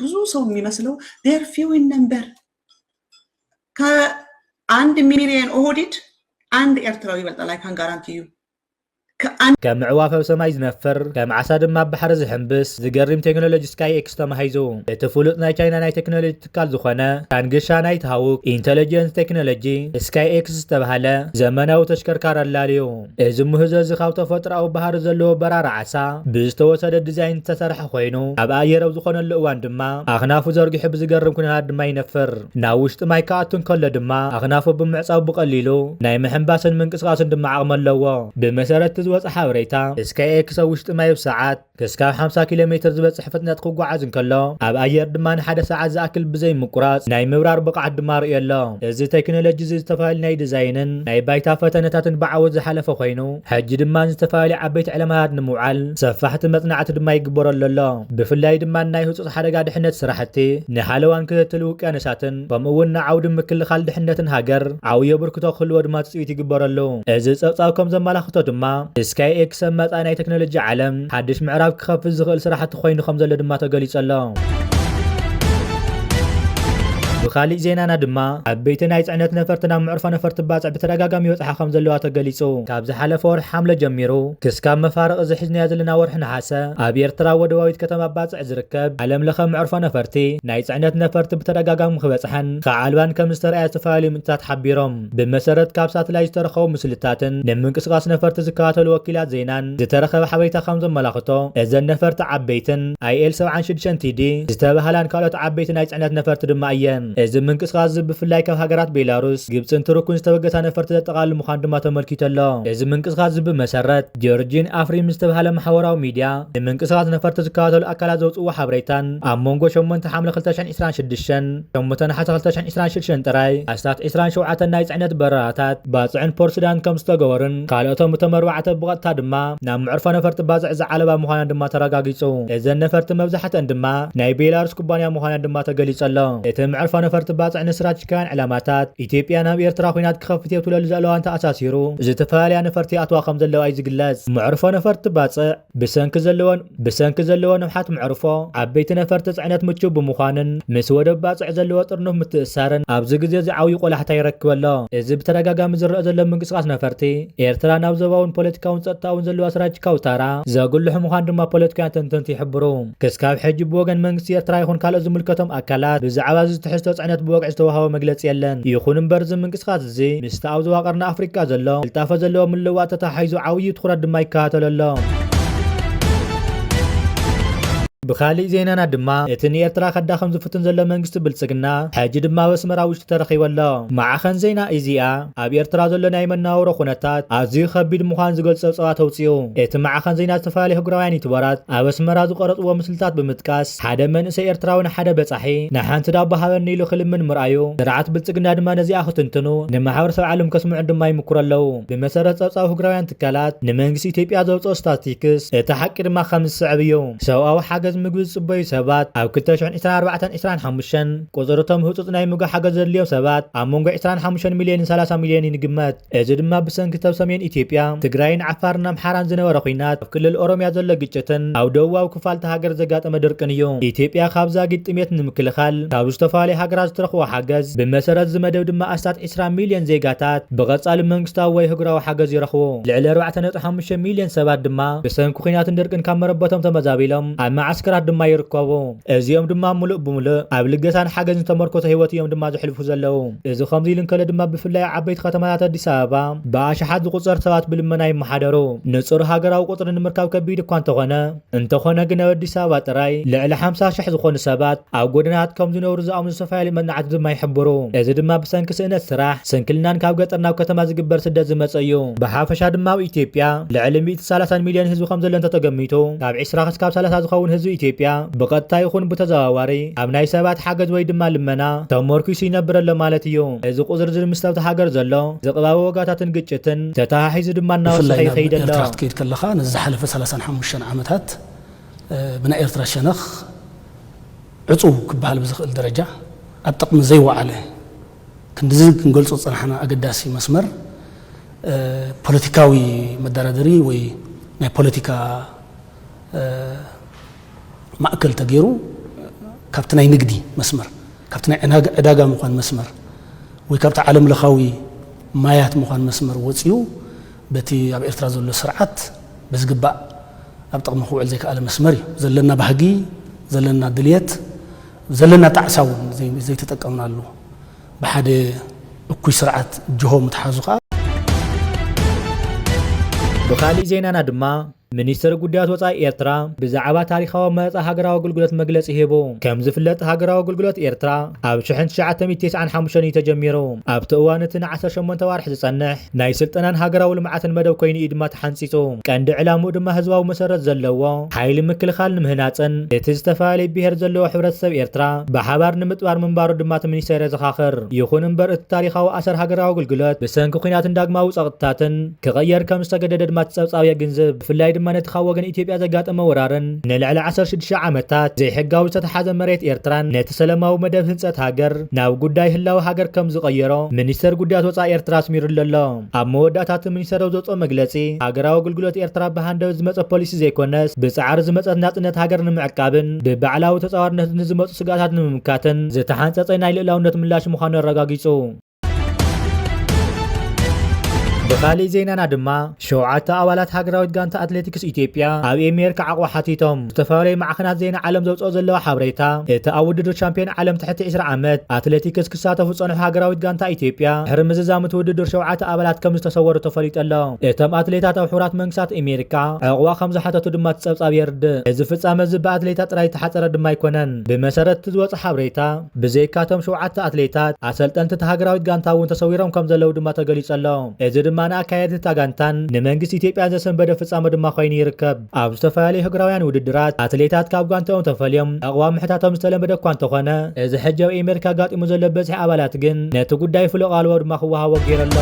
ብዙ ሰው የሚመስለው they're few in number። ከአንድ ሚሊዮን ኦህዴድ አንድ ኤርትራዊ ይበልጣል። I can guarantee you። ከአንድ ከም ኣዕዋፍ ኣብ ሰማይ ዝነፍር፣ ከም ዓሳ ድማ ኣብ ባሕሪ ዝሕምብስ ዝገርም ቴክኖሎጂ ስካይ ኤክስ ተማሂዙ። እቲ ፍሉጥ ናይ ቻይና ናይ ቴክኖሎጂ ትካል ዝኾነ ካንግሻ ናይት ሃውክ ኢንተለጀንስ ቴክኖሎጂ ስካይ ኤክስ ዝተባህለ ዘመናዊ ተሽከርካሪ ኣላልዩ። እዚ ምህዞ እዚ ካብ ተፈጥሮኣዊ ባህሪ ዘለዎ በራሪ ዓሳ ብዝተወሰደ ዲዛይን ዝተሰርሐ ኮይኑ፣ ኣብ ኣየር ኣብ ዝኾነሉ እዋን ድማ ኣኽናፉ ዘርጊሑ ብዝገርም ኩነታት ድማ ይነፍር። ናብ ውሽጢ ማይ ክኣቱ እንከሎ ድማ ኣኽናፉ ብምዕጻው ብቐሊሉ ናይ ምሕንባስን ምንቅስቓስን ድማ ዓቕሚ ኣለዎ። ብመሰረት እቲ ዝወጸ ሓበሬታ፣ ስካይ ኤክስ ኣብ ውሽጢ ማይ ብሰዓት ክስካብ ሓምሳ ኪሎ ሜትር ዝበጽሕ ፍጥነት ክጓዓዝ እንከሎ፣ ኣብ ኣየር ድማ ንሓደ ሰዓት ዝኣክል ብዘይ ምቁራጽ ናይ ምብራር ብቕዓት ድማ ርእዮ ኣሎ። እዚ ቴክኖሎጂ እዚ ዝተፈላለዩ ናይ ዲዛይንን ናይ ባይታ ፈተነታትን ብዓወት ዝሓለፈ ኮይኑ፣ ሕጂ ድማ ንዝተፈላለዩ ዓበይቲ ዕላማታት ንምውዓል ሰፋሕቲ መጽናዕቲ ድማ ይግበረሉ ኣሎ። ብፍላይ ድማ ናይ ህጹጽ ሓደጋ ድሕነት ስራሕቲ፣ ንሓለዋን ክትትል ውቅያኖሳትን፣ ከምኡ እውን ንዓውዲ ምክልኻል ድሕነትን ሃገር ዓብዪ ኣበርክቶ ክህልዎ ድማ ትጽቢት ይግበረሉ። እዚ ጸብጻብ ከም ዘመላኽቶ ድማ፣ ስካይ ኤክስ ኣብ መጻኢ ናይ ቴክኖሎጂ ዓለም ሓድሽ ምዕራፍ ክኸፍት ዝኽእል ስራሕቲ ኮይኑ ከም ዘሎ ድማ ተገሊጹ ኣሎ። ብኻሊእ ዜናና ድማ፣ ዓበይቲ ናይ ጽዕነት ነፈርቲ ናብ መዕርፎ ነፈርቲ ባጽዕ ብተደጋጋሚ ይበጽሓ ከም ዘለዋ ተገሊጹ። ካብ ዝሓለፈ ወርሒ ሓምለ ጀሚሩ ክስካብ መፋርቕ እዚ ሒዝናዮ ዘለና ወርሒ ነሓሰ፣ ኣብ ኤርትራ ወደባዊት ከተማ ባጽዕ ዝርከብ ዓለም ለኸ መዕርፎ ነፈርቲ፣ ናይ ጽዕነት ነፈርቲ ብተደጋጋሚ ክበጽሓን ክዓልባን ከም ዝተረኣየ ዝተፈላለዩ ምንጭታት ሓቢሮም። ብመሰረት ካብ ሳትላይት ዝተረኸቡ ምስልታትን ንምንቅስቓስ ነፈርቲ ዝከታተሉ ወኪላት ዜናን ዝተረኸበ ሓበሬታ ከም ዘመላኽቶ፣ እዘን ነፈርቲ ዓበይትን ኣይ ኤል ሰብዓን ሽዱሽተን ቲ ዲ ዝተባህላን ካልኦት ዓበይቲ ናይ ጽዕነት ነፈርቲ ድማ እየን። እዚ ምንቅስቓስ እዚ ብፍላይ ካብ ሃገራት ቤላሩስ፣ ግብጽን ቱርክን ዝተበገሳ ነፈርቲ ዘጠቓልል ምዃኑ ድማ ተመልኪቱ ኣሎ። እዚ ምንቅስቓስ እዚ ብመሰረት ጆርጂን ኣፍሪም ዝተባህለ ማሕበራዊ ሚድያ ንምንቅስቓስ ነፈርቲ ዝከታተሉ ኣካላት ዘውፅእዎ ሓበሬታን ኣብ መንጎ ሸሞንተ ሓምለ ክልተ ሽሕን ዕስራን ሽዱሽተን ሸሞንተ ነሓሰ ክልተ ሽሕን ዕስራን ሽዱሽተን ጥራይ ኣስታት ዕስራን ሸውዓተን ናይ ጽዕነት በረራታት ባጽዕን ፖርትሱዳን ከም ዝተገበሩን ካልኦቶም እቶም ኣርባዕተ ብቐጥታ ድማ ናብ መዕርፎ ነፈርቲ ባጽዕ ዝዓለባ ምዃነን ድማ ተረጋጊጹ። እዘን ነፈርቲ መብዛሕትአን ድማ ናይ ቤላሩስ ኩባንያ ምዃነን ድማ ተገሊጹ ኣሎ። እቲ መዕርፎ ነፈርቲ ባጽዕ ንስትራቴጂካውያን ዕላማታት ኢትዮጵያ ናብ ኤርትራ ኲናት ክኸፍት እየ ትብለሉ ዘለዋን ተኣሳሲሩ ዝተፈላለያ ነፈርቲ ይኣትዋ ከም ዘለዋ እዩ ዝግለጽ። መዕርፎ ነፈርቲ ባጽዕ ብሰንኪ ዘለዎ ብሰንኪ ዘለዎ ንውሓት መዕርፎ፣ ዓበይቲ ነፈርቲ ጽዕነት ምቹው ብምዃንን ምስ ወደብ ባጽዕ ዘለዎ ጥርኑፍ ምትእስሳርን ኣብዚ ግዜ እዚ ዓብዪ ቆላሕታ ይረክብ ኣሎ። እዚ ብተደጋጋሚ ዝረአ ዘሎ ምንቅስቓስ ነፈርቲ ኤርትራ ናብ ዞባውን ፖለቲካውን ጸጥታውን ዘለዋ ስትራቴጂካዊ ታራ ዘጉልሕ ምዃኑ ድማ ፖለቲካውያን ተንተንቲ ይሕብሩ። ክስካብ ሕጂ ብወገን መንግስቲ ኤርትራ ይኹን ካልኦት ዝምልከቶም ኣካላት ብዛዕባ እዚ ትሕዝቶ ጽዕነት ብወግዒ ዝተዋህበ መግለጺ የለን። ይኹን እምበር እዚ ምንቅስቓስ እዚ ምስቲ ኣብ ዞባ ቀርኒ ኣፍሪቃ ዘሎ ቅልጣፈ ዘለዎ ምልውዋጥ ተተሓሒዙ ዓብዪ ትኹረት ድማ ይከታተሎ ኣሎ። ብኻሊእ ዜናና ድማ እቲ ንኤርትራ ከዳኽም ዝፍትን ዘሎ መንግስቲ ብልጽግና ሕጂ ድማ ኣብ ኣስመራ ውሽጢ ተረኺቡ ኣሎ። ማዕኸን ዜና ኢዜኣ ኣብ ኤርትራ ዘሎ ናይ መነባብሮ ኩነታት ኣዝዩ ከቢድ ምዃኑ ዝገልጽ ጸብጻባት ኣውጺኡ። እቲ ማዕኸን ዜና ዝተፈላለዩ ህጉራውያን ዩቱበራት ኣብ ኣስመራ ዝቐረጽዎ ምስልታት ብምጥቃስ ሓደ መንእሰይ ኤርትራዊ ንሓደ በጻሒ ንሓንቲ ዳቦ ሃበኒ ኢሉ ክልምን ምርኣዩ፣ ስርዓት ብልጽግና ድማ ነዚኣ ክትንትኑ ንማሕበረሰብ ዓለም ከስምዑን ድማ ይምክሩ ኣለዉ። ብመሰረት ጸብጻብ ህጉራውያን ትካላት ንመንግስቲ ኢትዮጵያ ዘውጽኦ ስታትስቲክስ እቲ ሓቂ ድማ ከም ዝስዕብ እዩ። ሰብኣዊ ሓገዝ ምግቢ ዝጽበዩ ሰባት ኣብ ክልተ ሽሕን ዕስራን ኣርባዕተን ዕስራን ሓሙሽተን ቁጽሪ እቶም ህጹጽ ናይ ምግቢ ሓገዝ ዘድልዮም ሰባት ኣብ መንጎ ዕስራን ሓሙሽተ ሚልዮንን ሰላሳ ሚልዮንን ይግመት። እዚ ድማ ብሰንኪ ኣብ ሰሜን ኢትዮጵያ ትግራይን ዓፋርን ኣምሓራን ዝነበረ ኲናት፣ ኣብ ክልል ኦሮምያ ዘሎ ግጭትን ኣብ ደቡባዊ ክፋል እታ ሃገር ዘጋጠመ ድርቅን እዩ። ኢትዮጵያ ካብ ዛጊት ጥሜት ንምክልኻል ካብ ዝተፈላለዩ ሃገራት ዝትረኽቦ ሓገዝ፣ ብመሰረት እዚ መደብ ድማ ኣስታት ዕስራ ሚልዮን ዜጋታት ብቐጻሊ መንግስታዊ ወይ ህጉራዊ ሓገዝ ይረኽቡ። ልዕሊ ኣርባዕተ ነጥቢ ሓሙሽተ ሚልዮን ሰባት ድማ ብሰንኪ ኲናትን ድርቅን ካብ መረበቶም ተመዛቢሎም ኣብ መዓስከራት ድማ ይርከቡ። እዚኦም ድማ ምሉእ ብምሉእ ኣብ ልገሳን ሓገዝን ዝተመርኮሰ ህይወት እዮም ድማ ዘሕልፉ ዘለዉ። እዚ ከምዚ ኢሉ እንከሎ ድማ ብፍላይ ኣብ ዓበይቲ ከተማታት ኣዲስ ኣበባ ብኣሽሓት ዝቑጸር ሰባት ብልመና ይመሓደሩ። ንጹር ሃገራዊ ቁጽሪ ንምርካብ ከቢድ እኳ እንተኾነ፣ እንተኾነ ግን ኣብ ኣዲስ ኣበባ ጥራይ ልዕሊ ሓምሳ ሽሕ ዝኾኑ ሰባት ኣብ ጎደናታት ከም ዝነብሩ ዝኣምኑ ዝተፈላለዩ መጽናዕቲ ድማ ይሕብሩ። እዚ ድማ ብሰንኪ ስእነት ስራሕ፣ ስንክልናን ካብ ገጠር ናብ ከተማ ዝግበር ስደት ዝመጸ እዩ። ብሓፈሻ ድማ ኣብ ኢትዮጵያ ልዕሊ ሚእቲ ሰላሳን ሚልዮን ህዝቢ ከም ዘሎ እንተተገሚቱ፣ ካብ ዕስራ ክሳብ ሰላሳ ዝኸውን ህዝቢ ኢትዮጵያ ብቐጥታ ይኹን ብተዘዋዋሪ ኣብ ናይ ሰባት ሓገዝ ወይ ድማ ልመና ተመርኪሱ ይነብር ኣሎ ማለት እዩ። እዚ ቁጽሪ እዚ ምስ ኣብቲ ሃገር ዘሎ ዝቕባበ ዋጋታትን ግጭትን ተተሓሒዙ ድማ እናወሰኸ ብፍላይ ናብ ይኸይድ ኣሎ። ኤርትራ ክትከይድ ከለኻ፣ ነዚ ዝሓለፈ ሰላሳን ሓሙሽተን ዓመታት፣ እ፣ ብናይ ኤርትራ ሸነኽ ዕጹው ክበሃል ብዝኽእል ደረጃ ኣብ ጥቕሚ ዘይወዓለ፣ ክንድዚ ክንገልጾ ዝጸናሕና ኣገዳሲ መስመር፣ እ፣ ፖለቲካዊ መደራደሪ ወይ ናይ ፖለቲካ፣ እ፣ ማእከል ተገይሩ ካብቲ ናይ ንግዲ መስመር፣ ካብቲ ናይ ዕናግ-፣ ዕዳጋ ምዃን መስመር፣ ወይ ካብቲ ዓለም ለኻዊ ማያት ምዃን መስመር ወጺኡ፣ በቲ ኣብ ኤርትራ ዘሎ ስርዓት ብዝግባእ ኣብ ጥቕሚ ክውዕል ዘይከኣለ መስመር እዩ። ዘለና ባህጊ፣ ዘለና ድልየት፣ ዘለና ጣዕሳ እውን ዘይ-፣ ዘይተጠቀምናሉ፣ ብሓደ እኩይ ስርዓት ጅሆ ምትሓዙ ከኣ። ብኻሊእ ዜናና ድማ፣ ሚኒስትር ጉዳያት ወጻኢ ኤርትራ ብዛዕባ ታሪኻዊ ኣመጻጽኣ ሃገራዊ ኣገልግሎት መግለጺ ሂቡ። ከም ዝፍለጥ፣ ሃገራዊ ኣገልግሎት ኤርትራ ኣብ ሽሕን ትሽዓተ ሚእትን ተስዓን ሓሙሽተን እዩ ተጀሚሩ። ኣብቲ እዋን እቲ ንዓሰርተ ሸሞንተ ኣዋርሕ ዝጸንሕ ናይ ስልጠናን ሃገራዊ ልምዓትን መደብ ኮይኑ እዩ ድማ ተሓንጺጹ። ቀንዲ ዕላምኡ ድማ ህዝባዊ መሰረት ዘለዎ ሓይሊ ምክልኻል ንምህናጽን እቲ ዝተፈላለየ ብሄር ዘለዎ ሕብረተሰብ ኤርትራ ብሓባር ንምጥባር ምንባሩ ድማ እቲ ሚኒስቴር የዘኻኽር። ይኹን እምበር፣ እቲ ታሪኻዊ ኣሰር ሃገራዊ ኣገልግሎት ብሰንኪ ኲናትን ዳግማዊ ጸቕጥታትን ክቕየር ከም ዝተገደደ ድማ እቲ ጸብጻብ የግንዝብ። ብፍላይ ድማ ነቲ ካብ ወገን ኢትዮጵያ ዘጋጠመ ወራርን ንልዕሊ ዓሰርተ ሽዱሽተ ዓመታት ዘይሕጋዊ ዝተተሓዘ መሬት ኤርትራን ነቲ ሰላማዊ መደብ ህንጸት ሃገር ናብ ጉዳይ ህላወ ሃገር ከም ዝቐየሮ ሚኒስተር ጉዳያት ወጻኢ ኤርትራ ኣስሚሩሉ ኣሎ። ኣብ መወዳእታ እቲ ሚኒስተር ኣብ ዘውጽኦ መግለጺ፣ ሃገራዊ ኣገልግሎት ኤርትራ ብሃንደበት ዝመጸ ፖሊሲ ዘይኮነስ፣ ብጻዕሪ ዝመጸት ናጽነት ሃገር ንምዕቃብን ብባዕላዊ ተጻዋርነት ንዝመጹ ስግኣታት ንምምካትን ዝተሓንጸጸ ናይ ልኡላውነት ምላሽ ምዃኑ ኣረጋጊጹ። ብኻሊእ ዜናና ድማ፣ ሸውዓተ ኣባላት ሃገራዊት ጋንታ ኣትሌቲክስ ኢትዮጵያ ኣብ ኤሜሪካ ዓቕባ ሓቲቶም። ዝተፈላለዩ ማዕኸናት ዜና ዓለም ዘውፅኦ ዘለዋ ሓበሬታ፣ እቲ ኣብ ውድድር ቻምፒዮን ዓለም ትሕቲ ዕስራ ዓመት ኣትሌቲክስ ክሳተፉ ዝፀንሑ ሃገራዊት ጋንታ ኢትዮጵያ፣ ድሕሪ ምዝዛም እቲ ውድድር ሸውዓተ ኣባላት ከም ዝተሰወሩ ተፈሊጡ ኣሎ። እቶም ኣትሌታት ኣብ ሕቡራት መንግስታት ኣሜሪካ ዕቕባ ከም ዝሓተቱ ድማ እቲ ፀብፃብ የርድእ። እዚ ፍጻመ እዚ ብኣትሌታት ጥራይ ዝተሓፀረ ድማ ኣይኮነን። ብመሰረት እቲ ዝወፀ ሓበሬታ፣ ብዘይካቶም ሸውዓተ ኣትሌታት፣ ኣሰልጠንቲ እታ ሃገራዊት ጋንታ እውን ተሰዊሮም ከም ዘለዉ ድማ ተገሊጹ ኣሎ። እዚ ድማ ንኣካየድቲ እታ ጋንታን ንመንግስቲ ኢትዮጵያን ዘሰንበደ ፍጻመ ድማ ኮይኑ ይርከብ። ኣብ ዝተፈላለዩ ሃገራውያን ውድድራት፣ ኣትሌታት ካብ ጋንታኦም ተፈልዮም ዕቕባ ምሕታቶም ዝተለመደ እኳ እንተኾነ፣ እዚ ሕጂ ኣብ ኤሜሪካ ኣጋጢሙ ዘሎ በዝሒ ኣባላት ግን ነቲ ጉዳይ ፍሉይ ኣቓልቦ ድማ ክወሃቦ ገይሩ ኣሎ።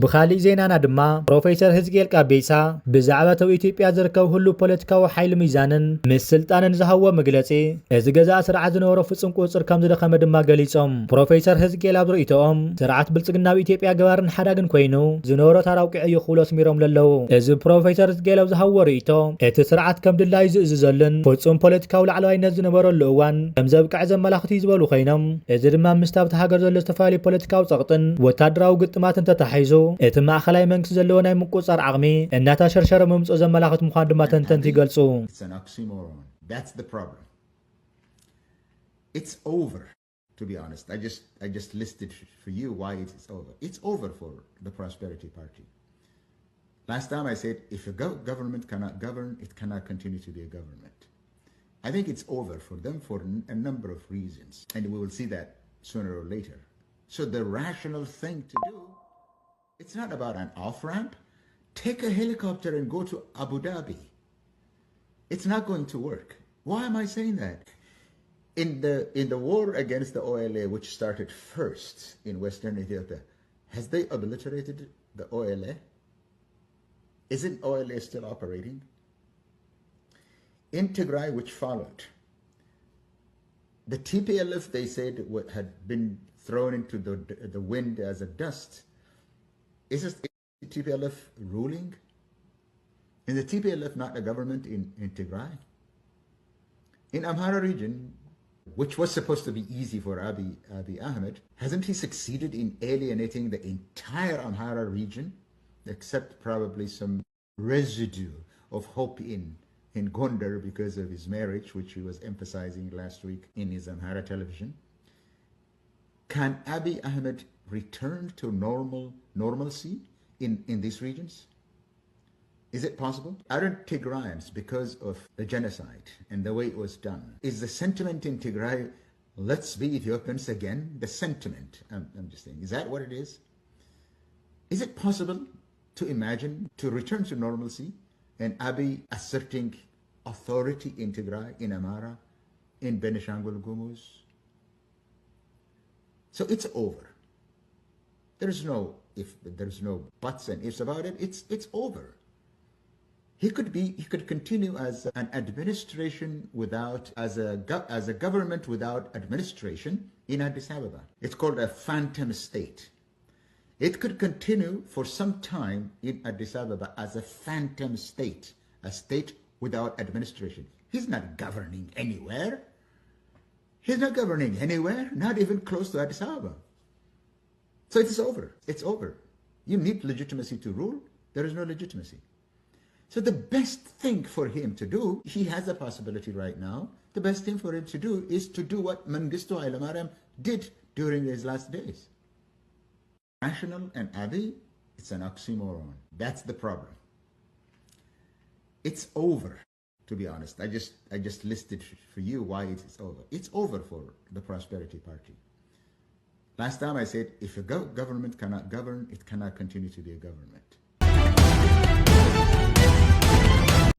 ብኻሊእ ዜናና ድማ፣ ፕሮፌሰር ህዝቅኤል ቃቤሳ ብዛዕባ እቲ ኣብ ኢትዮጵያ ዝርከብ ህሉው ፖለቲካዊ ሓይሊ ሚዛንን ምስ ስልጣንን ዝሃብዎ መግለጺ፣ እዚ ገዛኢ ስርዓት ዝነበሮ ፍጹም ቁጽጽር ከም ዝደኸመ ድማ ገሊጾም። ፕሮፌሰር ህዝቅኤል ኣብ ርእይቶኦም፣ ስርዓት ብልጽግና ኣብ ኢትዮጵያ ገባርን ሓዳግን ኮይኑ ዝነበሮ ታራ ኣውቂዑ እዩ ክብሉ ኣስሚሮምሉ ኣለዉ። እዚ ፕሮፌሰር ህዝቅኤል ኣብ ዝሃብዎ ርእይቶ፣ እቲ ስርዓት ከም ድላዩ ዝእዝዘሉን ፍጹም ፖለቲካዊ ላዕለዋይነት ዝነበረሉ እዋን ከም ዘብቅዐ ዘመላኽት እዩ ዝበሉ ኮይኖም፣ እዚ ድማ ምስቲ ኣብታ ሃገር ዘሎ ዝተፈላለዩ ፖለቲካዊ ጸቕጥን ወታደራዊ ግጥማትን ተታሒዙ፣ እቲ ማእኸላይ መንግስቲ ዘለዎ ናይ ምቁጽጻር ዓቕሚ እናተሸርሸረ ምምጽኡ ዘመላኽት ምዃኑ ድማ ተንተንቲ ይገልጹ። It's an oxymoron. That's the problem. It's over, to be honest. I just, I just listed for you why it's over. It's over for the Prosperity Party. Last time I said, if a gov- government cannot govern, it cannot continue to be a government. I think it's over for them for n- a number of reasons, and we will see that sooner or later. So the rational thing to do, it's not about an off-ramp. Take a helicopter and go to Abu Dhabi. It's not going to work. Why am I saying that? In the, in the war against the O L A, which started first in western Ethiopia, has they obliterated the O L A? Isn't O L A still operating? In Tigray, which followed, the T P L F, they said, wa- had been thrown into the, the wind as a dust. Is this T P L F ruling? Is the T P L F not a government in, in Tigray? In Amhara region, which was supposed to be easy for Abiy, Abiy Ahmed, hasn't he succeeded in alienating the entire Amhara region, except probably some residue of Hope in, in Gondar because of his marriage, which he was emphasizing last week in his Amhara television? Can Abiy Ahmed return to normal normalcy in, in these regions? Is it possible? Aren't Tigrayans, because of the genocide and the way it was done, is the sentiment in Tigray, "Let's be Ethiopians again"? The sentiment, I'm, I'm just saying, is that what it is? Is it possible to imagine to return to normalcy and Abiy asserting authority in Tigray, in Amara, in Benishangul Gumuz? So it's over. There's no if, there's no buts and ifs about it. It's, it's over. He could be, he could continue as an administration without, as a gov- as a government without administration in Addis Ababa. It's called a phantom state. It could continue for some time in Addis Ababa as a phantom state, a state without administration. He's not governing anywhere. He's not governing anywhere, not even close to Addis Ababa. So it's over. It's over. You need legitimacy to rule. There is no legitimacy. So the best thing for him to do, he has a possibility right now. The best thing for him to do is to do what Mengistu Hailemariam did during his last days. National and Abiy, it's an oxymoron. That's the problem. It's over, to be honest. I just, I just listed for you why it's over. It's over for the Prosperity Party. Last time I said, if a gov- government cannot govern, it cannot continue to be a government.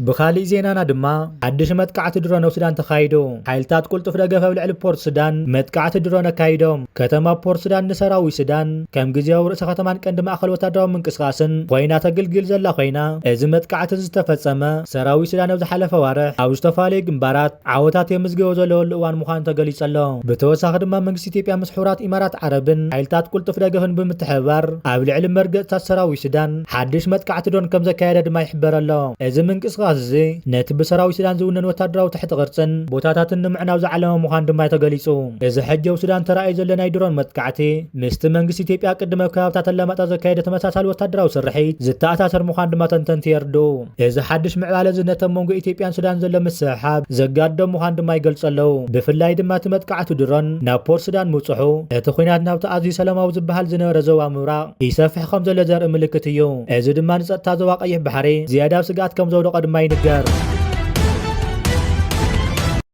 ብኻሊእ ዜናና ድማ ሓድሽ መጥቃዕቲ ድሮን ኣብ ሱዳን ተኻይዱ። ሓይልታት ቁልጡፍ ደገፍ ኣብ ልዕሊ ፖርት ሱዳን መጥቃዕቲ ድሮን ኣካይዶም። ከተማ ፖርት ሱዳን ንሰራዊት ሱዳን ከም ግዜያዊ ርእሰ ከተማን ቀንዲ ማእኸል ወታደራዊ ምንቅስቃስን ኮይና ተግልግል ዘላ ኮይና፣ እዚ መጥቃዕቲ ዝተፈጸመ ሰራዊት ሱዳን ኣብ ዝሓለፈ ዋርሕ ኣብ ዝተፈላለዩ ግንባራት ዓወታት የምዝግቦ ዘለወሉ እዋን ምዃኑ ተገሊጹ ኣሎ። ብተወሳኺ ድማ መንግስቲ ኢትዮጵያ ምስ ሕቡራት ኢማራት ዓረብን ሓይልታት ቁልጡፍ ደገፍን ብምትሕብባር ኣብ ልዕሊ መርገጽታት ሰራዊት ሱዳን ሓድሽ መጥቃዕቲ ድሮን ከም ዘካየደ ድማ ይሕበር ኣሎ። እዚ ምንቅስቃስ እዚ ነቲ ብሰራዊት ሱዳን ዝውነን ወታደራዊ ትሕቲ ቅርጽን ቦታታትን ንምዕናው ዝዓለመ ምዃኑ ድማ ተገሊጹ። እዚ ሕጂ ኣብ ሱዳን ተራእዩ ዘሎ ናይ ድሮን መጥቃዕቲ ምስቲ መንግስቲ ኢትዮጵያ ቅድሚ ኣብ ከባብታት ኣላማጣ ዘካየደ ተመሳሳሊ ወታደራዊ ስርሒት ዝተኣሳሰር ምዃኑ ድማ ተንተንቲ የርድኡ። እዚ ሓድሽ ምዕባለ እዚ ነቶም መንጎ ኢትዮጵያን ሱዳን ዘሎ ምስሕሓብ ዘጋድዶ ምዃኑ ድማ ይገልጹ ኣለዉ። ብፍላይ ድማ እቲ መጥቃዕቲ ድሮን ናብ ፖርት ሱዳን ምብጽሑ እቲ ኲናት ናብቲ ኣዝዩ ሰላማዊ ዝበሃል ዝነበረ ዞባ ምብራቕ ይሰፍሕ ከም ዘሎ ዘርኢ ምልክት እዩ። እዚ ድማ ንጸጥታ ዞባ ቀይሕ ባሕሪ ዝያዳ ኣብ ስግኣት ከም ዘውደቐ ድማ ይንገር።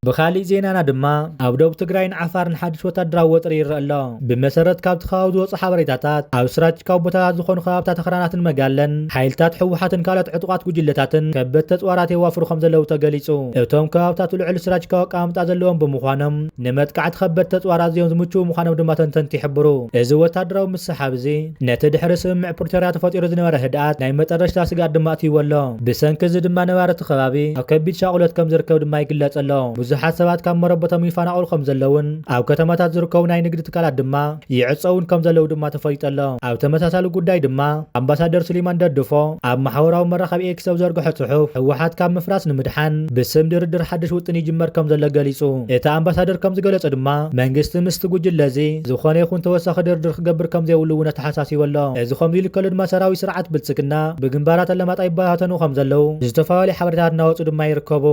ብኻሊእ ዜናና ድማ ኣብ ደቡብ ትግራይን ዓፋርን ሓድሽ ወታደራዊ ወጥሪ ይረአ ኣሎ። ብመሰረት ካብቲ ከባቢ ዝወፁ ሓበሬታታት ኣብ ስትራቴጂካዊ ቦታታት ዝኾኑ ከባብታት ኣኽራናትን መጋለን ሓይልታት ህወሓትን ካልኦት ዕጡቓት ጉጅለታትን ከበድቲ ኣፅዋራት የዋፍሩ ከም ዘለዉ ተገሊፁ። እቶም ከባብታት ልዑል ስትራቴጂካዊ ኣቀማምጣ ዘለዎም ብምዃኖም ንመጥቃዕቲ ከበድቲ ኣፅዋራት ኣዝዮም ዝምችዉ ምዃኖም ድማ ተንተንቲ ይሕብሩ። እዚ ወታደራዊ ምስሕሓብ እዚ ነቲ ድሕሪ ስምምዕ ፕሪቶርያ ተፈጢሩ ዝነበረ ህድኣት ናይ መጠረሽታ ስግኣት ድማ ኣትይዎ ኣሎ። ብሰንኪ እዚ ድማ ነባሪ እቲ ከባቢ ኣብ ከቢድ ሻቕሎት ከም ዝርከብ ድማ ይግለጽ ኣሎ። ብዙሓት ሰባት ካብ መረበቶም ይፈናቐሉ ከም ዘለውን ኣብ ከተማታት ዝርከቡ ናይ ንግዲ ትካላት ድማ ይዕጸውን ከም ዘለዉ ድማ ተፈሊጡ ኣሎ። ኣብ ተመሳሳሊ ጉዳይ ድማ ኣምባሳደር ሱሊማን ደድፎ ኣብ ማሕበራዊ መራኸቢ ኤክስ ኣብ ዘርግሖ ጽሑፍ ህወሓት ካብ ምፍራስ ንምድሓን ብስም ድርድር ሓድሽ ውጥን ይጅመር ከም ዘሎ ገሊጹ። እቲ ኣምባሳደር ከም ዝገለጾ ድማ መንግስቲ ምስቲ ጉጅለ እዚ ዝኾነ ይኹን ተወሳኺ ድርድር ክገብር ከም ዘይብሉ እውን ኣተሓሳሲቡ ኣሎ። እዚ ከምዚ ኢሉ ከሎ ድማ ሰራዊት ስርዓት ብልጽግና ብግንባራት ኣለማጣ ይበታተኑ ከም ዘለዉ ዝተፈላለዩ ሓበሬታት እናወፁ ድማ ይርከቡ።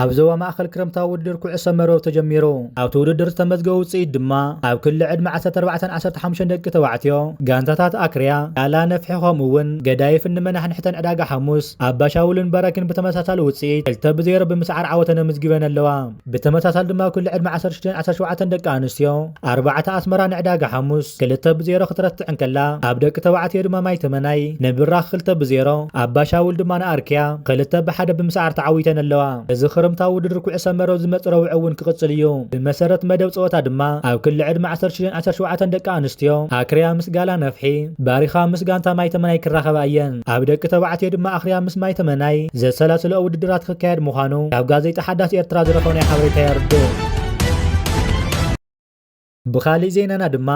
ኣብ ዞባ ማእኸል ክረምታዊ ውድድር ኩዕሶ መርበብ ተጀሚሩ። ኣብቲ ውድድር ዝተመዝገበ ውፅኢት ድማ ኣብ ክሊ ዕድመ ዓሰርተ ኣርባዕተን ዓሰርተ ሓሙሽተን ደቂ ተባዕትዮ ጋንታታት ኣክርያ፣ ቃላ ነፍሒ ከምኡ እውን ገዳይፍን ንመናሕንሕተን ዕዳጋ ሓሙስ ኣባሻውልን በረኪን ብተመሳሳሊ ውፅኢት ክልተ ብዜሮ ብምስዓር ዓወተን ኣመዝጊበን ኣለዋ። ብተመሳሳሊ ድማ ኣብ ክሊ ዕድመ ዓሰርተ ሽዱሽተን ዓሰርተ ሸውዓተን ደቂ ኣንስትዮ ኣርባዕተ ኣስመራ ንዕዳጋ ሓሙስ ክልተ ብዜሮ ክትረትዕ እንከላ፣ ኣብ ደቂ ተባዕትዮ ድማ ማይ ተመናይ ንብራኽ ክልተ ብዜሮ፣ ኣባሻውል ድማ ንኣርኪያ ክልተ ብሓደ ብምስዓር ተዓዊተን ኣለዋ። እዚ ክረምታዊ ውድድር ኩዕሶ መረብ ዝመጽእ ረቡዕ እውን ክቕጽል እዩ። ብመሰረት መደብ ጸወታ ድማ ኣብ ክሊ ዕድመ ዓሰርተ ሽዱሽተን ዓሰርተ ሸውዓተን ደቂ ኣንስትዮ ኣክርያ ምስ ጋላ ነፍሒ፣ ባሪኻ ምስ ጋንታ ማይ ተመናይ ክራኸባ እየን። ኣብ ደቂ ተባዕትዮ ድማ ኣኽርያ ምስ ማይ ተመናይ ዘሰላስልኦ ውድድራት ክካየድ ምዃኑ ካብ ጋዜጣ ሓዳስ ኤርትራ ዝረኸብናዮ ሓበሬታ የርድእ። ብኻሊእ ዜናና ድማ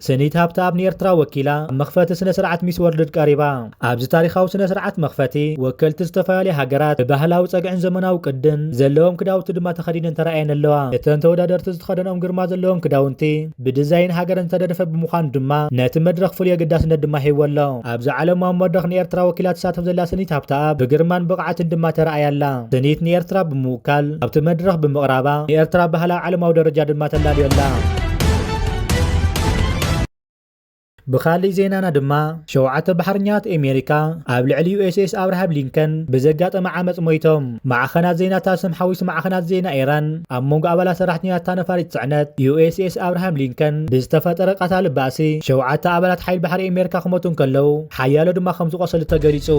ስኒት ሃብተኣብ ንኤርትራ ወኪላ ኣብ መኽፈቲ ስነ ስርዓት ሚስ ወርልድ ቀሪባ። ኣብዚ ታሪኻዊ ስነ ስርዓት መኽፈቲ ወከልቲ ዝተፈላለዩ ሃገራት ብባህላዊ ጸግዕን ዘመናዊ ቅድን ዘለዎም ክዳውንቲ ድማ ተኸዲነን ተራእየን ኣለዋ። እተን ተወዳደርቲ ዝተኸደንኦም ግርማ ዘለዎም ክዳውንቲ ብዲዛይን ሃገረን ዝተደርፈ ብምዃኑ ድማ ነቲ መድረኽ ፍሉይ ኣገዳስነት ድማ ሂብዎ ኣሎ። ኣብዚ ዓለማዊ መድረኽ ንኤርትራ ወኪላ ትሳተፍ ዘላ ስኒት ሃብተኣብ ብግርማን ብቕዓትን ድማ ተራእያ ኣላ። ስኒት ንኤርትራ ብምውካል ኣብቲ መድረኽ ብምቕራባ ንኤርትራ ባህላ ኣብ ዓለማዊ ደረጃ ድማ ተላልዮ ኣላ። ብኻሊእ ዜናና ድማ ሸውዓተ ባሕርኛታት ኣሜሪካ ኣብ ልዕሊ ዩ ኤስ ኤስ ኣብርሃም ሊንከን ብዘጋጠመ ዓመፅ ሞይቶም። ማዕኸናት ዜናታት ስም ሓዊሱ ማዕኸናት ዜና ኢራን ኣብ መንጎ ኣባላት ሰራሕተኛታታ ነፋሪት ጽዕነት ዩ ኤስ ኤስ ኣብርሃም ሊንከን ብዝተፈጠረ ቀታሊ ባእሲ ሸውዓተ ኣባላት ሓይል ባሕሪ ኣሜሪካ ክሞቱ እንከለዉ ሓያሎ ድማ ከም ዝቆሰሉ ተገሊጹ።